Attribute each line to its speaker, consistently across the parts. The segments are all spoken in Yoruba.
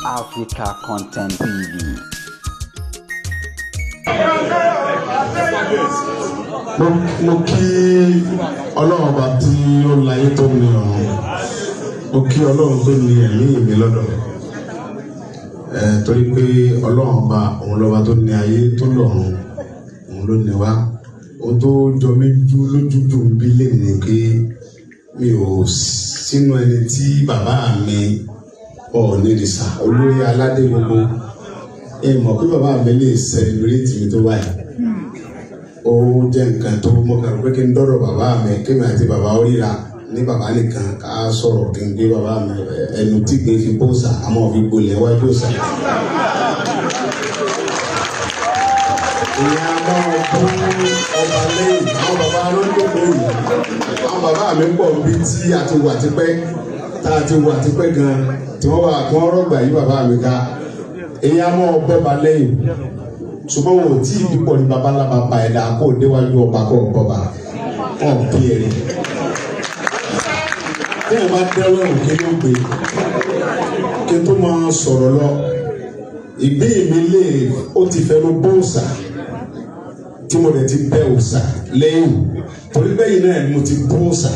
Speaker 1: Africa Content TV.
Speaker 2: Mo kí Ọlọ́run ọba tí ó láyé tó ní ọ̀run. Mo kí Ọlọ́run tó ní ẹ̀mí mi lọ́dọ̀. Torí pé Ọlọ́run ọba òun lọ́ba tó ní ayé tó lọ́run, òun ló ní wá. Ohun tó jọ mí lójú dùn bí lè ní pé mi ò sínú ẹni tí bàbá mi Ọ̀ọ̀nìrìṣà olórí aládé gbogbo. Ẹ mọ̀ pé bàbá mi lè sẹlẹ̀bírẹ́tì mi tó báyìí. Ó jẹ́ nǹkan tó mọ̀ kàn pé kí n dọ́dọ̀ bàbá mi, kí mi àti bàbá ó ríra ní bàbá nìkan ká sọ̀rọ̀ kí n gbé bàbá mi ẹnu tí gbé fi bóòsà àmọ́ fi gbolẹ̀ wájú òòsà. Ìyá máa bú ọba lẹ́yìn àwọn bàbá lójókòó yìí. Àwọn bàbá mi pọ̀ níbi tí a ti wà tipẹ́, tá a ti wà tipẹ́ gan-an tí wọ́n wà kí wọ́n rọ̀gbà yí bàbá mi ká. Ìyá máa bọ́ba lẹ́yìn ṣùgbọ́n wọn ò tí ì dípọ̀ ní babalábàbà ẹ̀dá kó o déwájú ọba kó o bọ̀bà wọn bí ẹ̀rí. Bí ẹ bá dẹ́wọ́ òkè ló gbé kí n tó máa sọ̀rọ̀ lọ, ìgbín mi lè ó ti fẹnu bóòsà tí mo lè ti bẹ òòsà lẹ́yìn torí bẹ́yìn náà mo ti bóòsà.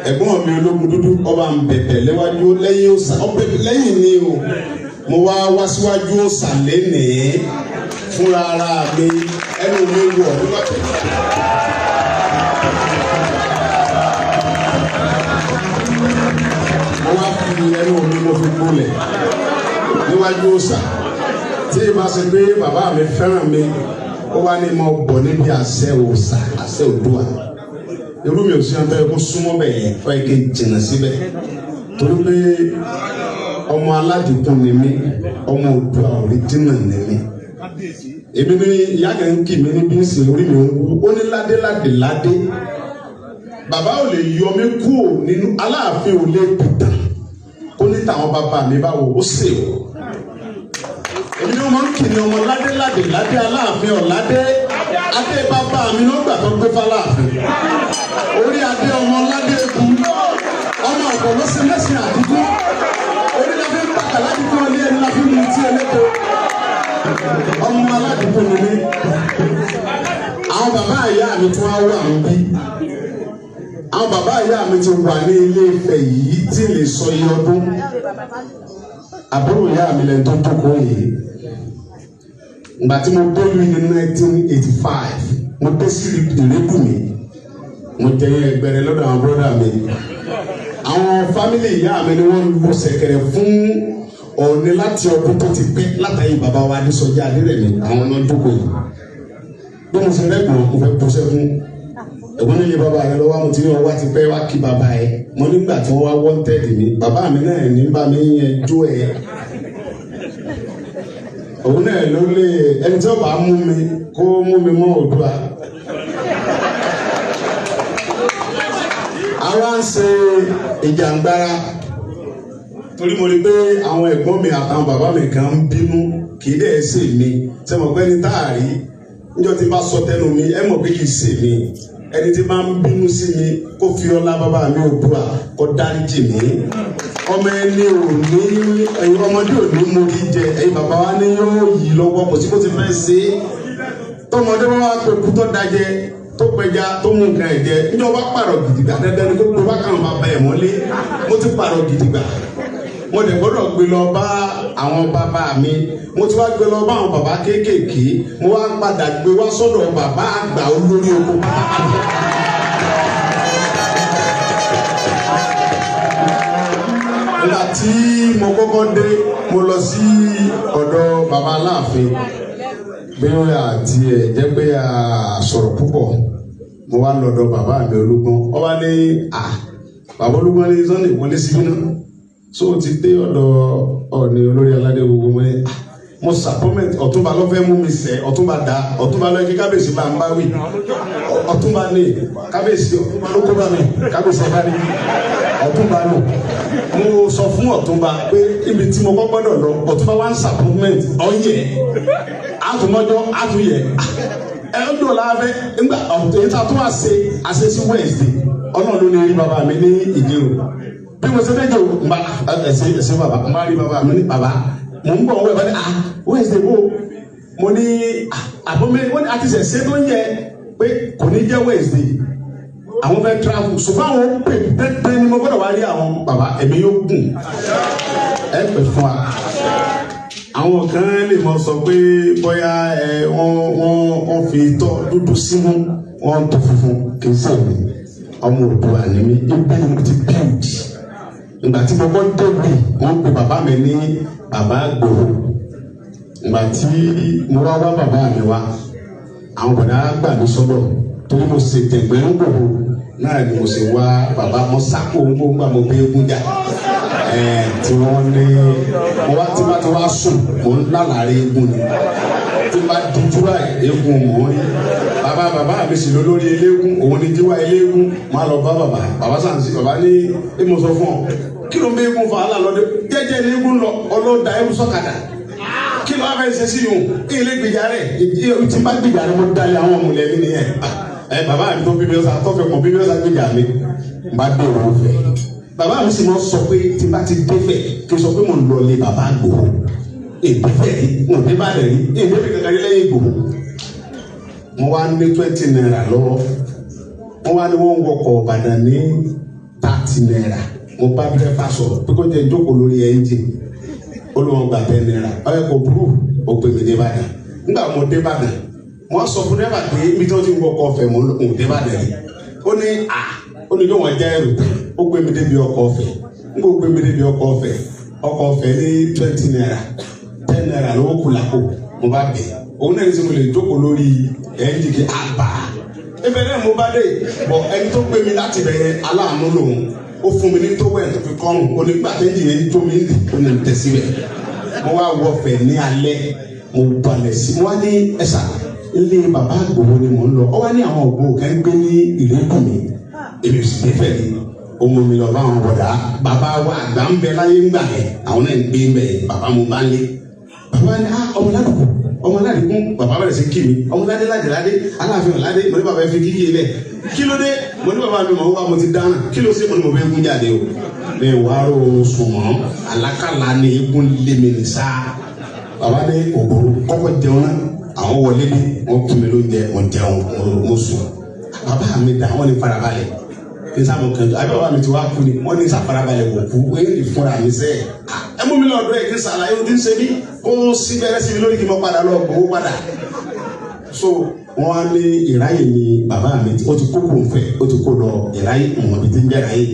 Speaker 2: Ẹ̀gbọ́n mi ológun dúdú ọba ń bẹ̀bẹ̀ léwájú lẹ́yìn òòsà ọbẹ̀ lẹ́yìn ni o mo wá wá síwájú òòsà lénìí fúnra ara mi ẹnu mi wọ̀ nígbà tó. Mo wá fi ẹnu mi mo fi gbolẹ̀ níwájú òòsà tí ìbá ṣe pé bàbá mi fẹ́ràn mi ó wá ní mo bọ̀ níbi àṣẹ òòsà àṣẹ Oòduà. Irú mi ò sí ọ̀tọ̀ ẹ̀kọ́ súnmọ́ bẹ̀ yẹn fún ẹ kí n jìnnà síbẹ̀ torí pé ọmọ aládìkún ni mí, ọmọ Oòduà òríjìnà ni mí. Èmi ní ìyá kan ń kì mí níbi ń sìn orí mi ń wú ó ní ládé ládé ládé. Bàbá ò lè yọ mí kúrò nínú Aláàfin ò lè pìtàn kó ní tàwọn bàbá mi báwo ó sè o. Èmi ní wọ́n máa ń kì ní ọmọ ládé ládé ládé Aláàfin ọ̀ládé adé bàbá mi ló gbà tó gbé fáláàfin. Orí adé ọmọ ládé kú ọmọ ọ̀pọ̀ ló ṣe mẹ́sìn àdúgbò orí la fi ń bàtà ládùúgbò ilé ẹni la fi ń mutí ẹlẹ́kọ̀ọ́. Ọmọ aládùúgbò ni mí. Àwọn bàbá ìyá mi tún á wà níbí. Àwọn bàbá ìyá mi ti wà ní Ilé Ifẹ̀ yìí tí lè sọ iye ọdún. Àbúrò ìyá mi lẹ́nu tó jókòó yìí. Ìgbà tí mo dé ní 1985, mo dé sí Ìrékùmí. Mo jẹ ẹgbẹ̀rẹ̀ lọ́dọ̀ àwọn bọ́dà mi. Àwọn fámìlì ìyá mi ni wọ́n lu ṣẹ̀kẹ̀rẹ̀ fún Ọọ̀ni láti ọdún tó ti pẹ́ látàyè bàbá wa Adésọjí Adérẹ̀mí àwọn náà jókòó yìí. Bí mo ṣe rẹ́gbọ̀n mo fẹ́ bú sẹ́kún. Ẹ̀gbọ́n nílé bàbá rẹ lọ́wọ́ mo ti ní ọwọ́ ti pẹ́ wá kí bàbá ẹ. Mo nígbà tí wọ́n wá wanted mi, bàbá mi náà ní bá mi yẹn jó ẹ. Òun náà ló lé ẹni tí ó bá mú mi kó mú mi mọ́ Oòduà. Àwa ń ṣe ìjàngbara torí mo rí pé àwọn ẹ̀gbọ́n mi àtàwọn bàbá mi kan ń bínú kì í dẹ̀ ṣe mi. Ṣé mo pẹ́ ní táàrí níjọ́ tí n bá sọ tẹnu mi ẹ mọ̀ pé kì í ṣe mi. Ẹni tí bá ń bínú sí mi kó fi ọlá bàbá mi Oòduà kó dáríjì mí. Ọmọ ẹni ò ní ọmọdé ò ní mo rí jẹ ẹ̀yin bàbá wa ní yóò yí lọ́wọ́ kò sí bó ti fẹ́ ṣe é. Tọmọdé bá wà pé kú tó dajẹ tó pẹja tó mú nǹkan ẹ̀ jẹ níjọ́ bá pààrọ̀ gidigba dandan ni kó gbé bá kàn bá ba ẹ̀ mọ́lé. Mo ti pààrọ̀ gidigba mo dẹ̀ gbọ́dọ̀ gbé lọ bá àwọn bàbá mi. Mo ti wá gbé lọ bá àwọn bàbá kéékèèké. Mo wá padà gbé wá sọ́dọ̀ bàbá àgbà olórí oko pátápátá. Nígbà tí mo kọ́kọ́ dé mo lọ sí ọ̀dọ̀ bàbá Aláàfin bí wọ́n àti ẹ̀ jẹ́ pé a sọ̀rọ̀ púpọ̀. Mo wá lọ́dọ̀ bàbá mi Olúgbọ́n. Ó wá ní à bàbá Olúgbọ́n ní Sunday wọlé síbí náà. So ti dé ọ̀dọ̀ Ọọ̀ni olórí aládé gbogbo mo ní mo sàpọ́mẹ̀tì Ọ̀túnba ló fẹ́ mú mi sẹ́ Ọ̀túnba dá Ọ̀túnba ló kí kábíyèsí bá ń bá wí Ọ̀túnba ní kábíyèsí Ọ̀túnba ló kó bá mi kábíyèsí ọba ní Ọ̀túnba nù. Mo sọ fún Ọ̀túnba pé ibi tí mo kọ́ gbọ́dọ̀ lọ Ọ̀túnba wá ń sàpọ́mẹ̀tì ọ̀yẹ̀ àtúmọ̀jọ́ àtúnyẹ̀ ẹ ń dò lábẹ́ nígbà èyí tá a tún wá ṣe àṣeṣí Wednesday Ọlọ́run ló ní rí bàbá mi ní Ìdírò. Bí mo ṣe fẹ́ jẹ́ o ẹsẹ̀ bàbá n bá rí bàbá mi ní bàbá Mò ń bọ̀ wọ́n ẹ̀ bá ní Wednesday wo? Mo ní àbọ̀mẹ́ wọ́n ní àti ṣẹ̀ṣẹ̀ tó ń yẹ pé kò ní jẹ́ Wednesday. Àwọn fẹ́ travel ṣùgbọ́n àwọn pè pépé ni mo gbọ́dọ̀ wá rí àwọn bàbá ẹ̀mí yóò gùn ẹ pè fún wa. Àwọn kan lè mọ sọ pé bóyá ẹ wọ́n fi tọ́ dúdú símú wọ́n tó funfun kì í sèmi ọmọ Oòduà ni mí ibi ni mo ti build. Ìgbà tí mo kọ́ débi wọ́n pe bàbá mi ní bàbá Ìgbòho. Ìgbà tí mo wá wá bàbá mi wá àwọn bọ̀dá gbà mí sọ́dọ̀ torí mo ṣe tẹ̀gbẹ́ ń Ìgbòho náà ni mo ṣe wá bàbá mo sáko ń gbóngbà mo bí eégún jà tí wọ́n ní mo wá tí bá ti wá sùn mo ń lálàrí eégún ni tí bá dijú báyìí eégún mò ń rí bàbá bàbá mi sì lọ lórí eléégún òun ni jíwá eléégún má lọ bá bàbá bàbá sàǹsì bàbá ní ẹ mo sọ fún ọ kí ló ń bẹ eégún fa alálọ́dẹ jẹ́jẹ́ ní eégún lọ ọlọ́dà ẹrú sọ́kadà kí ló wá fẹ́ ṣe sí yòó kí ilé gbèjà rẹ̀ tí bá gbèjà rẹ̀ mo dalẹ̀ àwọn ọmọlẹ̀ mi nìyẹn ẹ bàbá mi tó bíbí ọ̀sà tọ́fẹ̀ pọ̀ bíbí ọ̀sà gbèjà mi bá dé òun fẹ́ bàbá mi sì mọ sọ pé tí bá ti dé fẹ́ kí n sọ pé mo ń lọ lé bàbá Ìgbòho èdè fẹ́ rí mo dé bá rẹ̀ rí èdè fi kankan rí lẹ́yìn Ìgbòho. Mo wá ní 20 naira lọ́wọ́ wọ́n wá ní wọ́n ń wọkọ̀ Ìbàdàn ní 30 naira mo bá dírẹ́fà sọ̀rọ̀ pé kó jẹ́ jókòó lórí ẹ́ńjìn olùwọ̀n gba 10 naira ọ̀yẹ́ kò burú ó pè mí dé Ìbàdàn. Nígbà mo dé Ìbàdàn wọ́n sọ fún dírẹ́fà pé ibi tí wọ́n ti ń wọkọ̀ ọ̀fẹ́ mo ń dé Ìbàdàn rí ó ní à ó ní yóò wọ́n jẹ́ ẹrù ó gbé mi débi ọkọ̀ ọ̀fẹ́ n kò gbé mi débi ọkọ̀ ọ̀fẹ́ ọkọ̀ ọ̀fẹ́ ní 20 naira 10 naira lówó kù lápò mo bá bẹ̀ òun náà ní sọ mo lè jókòó lórí ẹ́ńjìn kí àbá ibẹ̀ náà mo bá dé bọ̀ ẹni tó gbé mi láti bẹ̀ yẹn aláàánú lòun ó fún mi ní tówẹ̀ tó fi kọ́rùn ó ní gbà tẹ́jì yẹn tó mi ó ní tẹ̀sí rẹ̀ mo wá wọfẹ̀ ní alẹ́ mo balẹ̀ sí mo wá ní ẹ̀sà ilé bàbá Ìgbòho ni mò ń lọ ọ wá ní àwọn Ìgbòho kan gbé ní ìlú mi èmi ò sì dé fẹ́ ni ó mú mi lọ bá àwọn bọ̀dá bàbá wa àgbà ń bẹ láyé ńgbà yẹn àwọn náà ń gbé ń bẹ bàbá mo bá ń lé bàbá ní ọmọ ládùúgbò ọmọ ládùúgbò bàbá bẹ̀rẹ̀ sí kí mi ọmọ ládé ládé aláàfin ládé mo ní bàbá fi kíkì lẹ̀ kí ló dé mo ní bàbá mi mọ̀ wá mo ti dáná kí ló ṣe mo ní mo fẹ́ gún jáde o ní wàá rò sùn mọ́ àlákàlà ni eégún lé mi ní sáà bàbá ní òbòrò kọ́kọ́ jẹun náà àwọn wọlé ní wọn kún mi lóúnjẹ wọn jẹun mo sùn bàbá mi dà wọn ní farabalẹ̀ ní sábà kẹjọ àbí bàbá mi ti wá kú ni wọn ní sáfarabalẹ̀ wò kú ẹ ní fúnra mi sẹ ẹ mú mi lọ ọ̀dọ̀ ẹ kí n sàlàyé ohun tí ń ṣe mí kó sí bẹ̀rẹ̀ sí mi lórí kí n mọ padà lọ gbowó padà. So wọn á ní ìráyè ni bàbá mi ó ti kó kó n fẹ ó ti kó lọ ìráyè mọ̀ bí ti ń jẹ́ ìráyè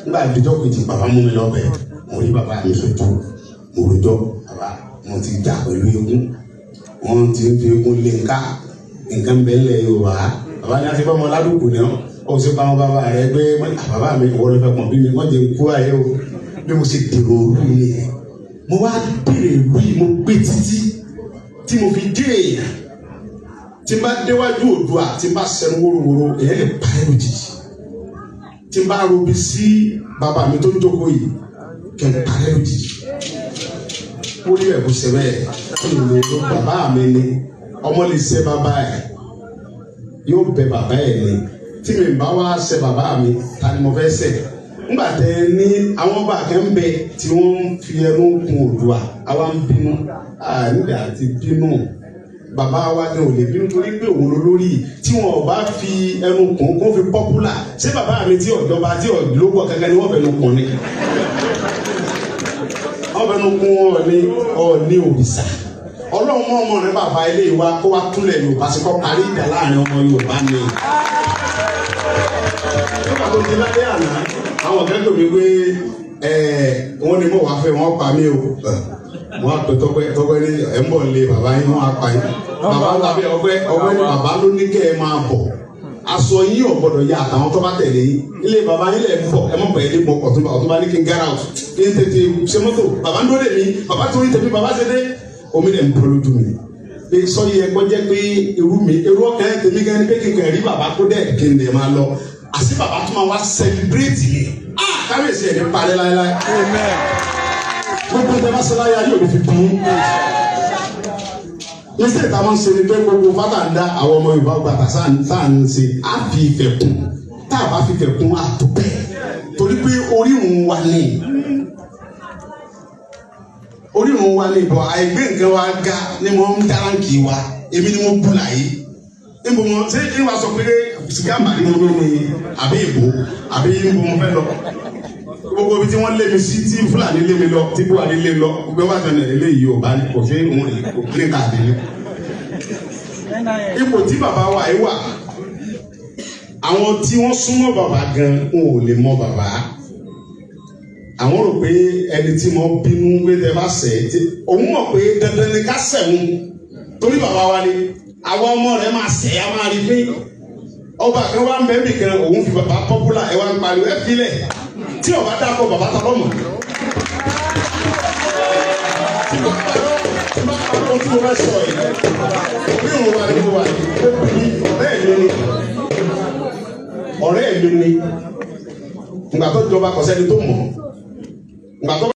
Speaker 2: nígbà àdìjọ́ kejì bàbá mú mi lọ bẹ̀ mo rí bàbá mi sójú mo rojọ́ bàbá mo ti jà pẹ̀lú eégún wọn ti ń fi eégún lé nká nǹkan bẹ́ẹ̀ lẹ̀ Yorùbá bàbá ní a ti fẹ́ mọ ládùúgbò náà ó sì pa àwọn bàbá rẹ pé bàbá mi wọ́n ló fẹ́ pọ̀n bí mi wọ́n jẹ́ kú ayé o bí mo ṣe dèrò òru mi yẹn mo wá dèrò ìlú yìí mo gbé títí tí mo fi dé èèyàn tí n bá déwájú Oòduà tí n bá sẹnu wórówóró èèyàn lè pa ẹ́ lójijì tí n bá robi sí bàbá mi tó ń jókòó yìí kẹ́ ń pa ẹ́ lójijì ó rí ẹ̀kú ṣe bẹ́ẹ̀ ló bàbá mi ni ọmọ lè ṣe bàbá ẹ̀ yóò bẹ bàbá ẹ̀ ni tí mi bá wá ṣe bàbá mi ta ni mo fẹ́ ṣe ńgbà tẹ ní àwọn ọba kan bẹ tí wọ́n ń fi ẹnu kun Oòduà àwa ń bínú nígbà tí bínú bàbá wa ni ò lè bínú torí pé òun lólórí tí wọn ò bá fi ẹnu kun kó fi pọ́pùlà ṣé bàbá mi tí ọ̀jọba tí ọ̀lọ́gbọ̀ kankan ni wọ́n fẹnu kun ni wọ́n fẹnu kun Ọọ̀ni Ọọ̀ni òrìṣà Ọlọ́run mọ́ ọmọ rẹ bàbá ilé wa kó wa túnlẹ̀ Yorùbá sí kọ́ parí ìjà láàrin ọmọ Yorùbá ni. Nígbà tó ti lálẹ́ àná àwọn akẹ́kọ̀ọ́ mi pé wọ́n ní mo wá fẹ́ wọ́n pa mí o wọ́n á pè Tọ́pẹ́ Tọ́pẹ́ ní ẹ̀ ń bọ̀ lé bàbá yín wọ́n á pa yín bàbá tàbí ọpẹ́ ọpẹ́ ní bàbá ló ní kẹ́ ẹ máa bọ̀ aṣọ yín ò gbọ́dọ̀ ya àtàwọn tó bá tẹ̀lé yín ilé bàbá yín lẹ̀ ń bọ̀ ẹ mọ̀ pẹ̀lú mọ̀ ọ̀túnba ọ̀túnba ní kí n get out kí n tètè ṣe mọ́tò bàbá ń dóde mi bàbá tó ń tèmi bàbá ṣe dé omi lẹ̀ ń bọ́ lójú mi pé sọ́yìn ẹ kọ́ jẹ́ pé irú mi irú ọkàn tèmi gan ni pé kí n kàn rí bàbá kó dẹ̀ kí n lè máa lọ àti bàbá tó máa wá sẹlẹbírẹ́tì mi kábíyèsí ẹ̀ ní parẹ́ láéláé gbogbo tẹ bá sọlá yá yóò fi kún nísìnyí tá a máa ń ṣe ni pé gbogbo fata ń dá àwọn ọmọ Yorùbá gbàtà sáà ń ṣe á fi ìfẹ́ kún tá a bá fi ìfẹ́ kún á tó bẹ́ẹ̀ torí pé orí òun wà ní Orírun wa ní ìbọn àìgbé nǹkan wa ga ni mo ń dáráǹkì wa, èmi ni mo bú láyé. Níbo mo ṣé kí wàá sọ pé sìgáàmà ni mo gbé ni àbí ìbò àbí níbo mo fẹ́ lọ? Gbogbo ibi tí wọ́n lé mi sí, tí Fúlàní lé mi lọ, tí Buhari lé mi lọ, gbogbo wa tẹ̀lé eléyìí ò bá kò sí òun rè kò kílé káàdì ni. Ipò tí bàbá wa yìí wà, àwọn tí wọ́n súnmọ́ bàbá gan wọn ò lè mọ bàbá. Àwọn rò pé ẹni tí mo bínú pé tẹ bá ṣẹ̀ ẹ́, òun mọ̀ pé dandan ni ká ṣẹ̀ òun torí bàbá wa ni. Àwọn ọmọ rẹ̀ máa ṣẹ̀, á máa rí pé ọba kan wá ń bẹ́ẹ̀ bì kan, òun fi bàbá pọ́pùlà ẹ̀ wá ń pariwo ẹ̀ filẹ̀ tí ọba dákọ̀ bàbá ta lọ́mọ. Tí mo bá tí mo bá sọ yìí, bí òun wà ní mo wà yìí, ó bí ọ̀rẹ́ mi ni, ọ̀rẹ́ mi ni. Ìgbà tó jọba kò sẹ́ni tó mọ̀. Ìgbà tó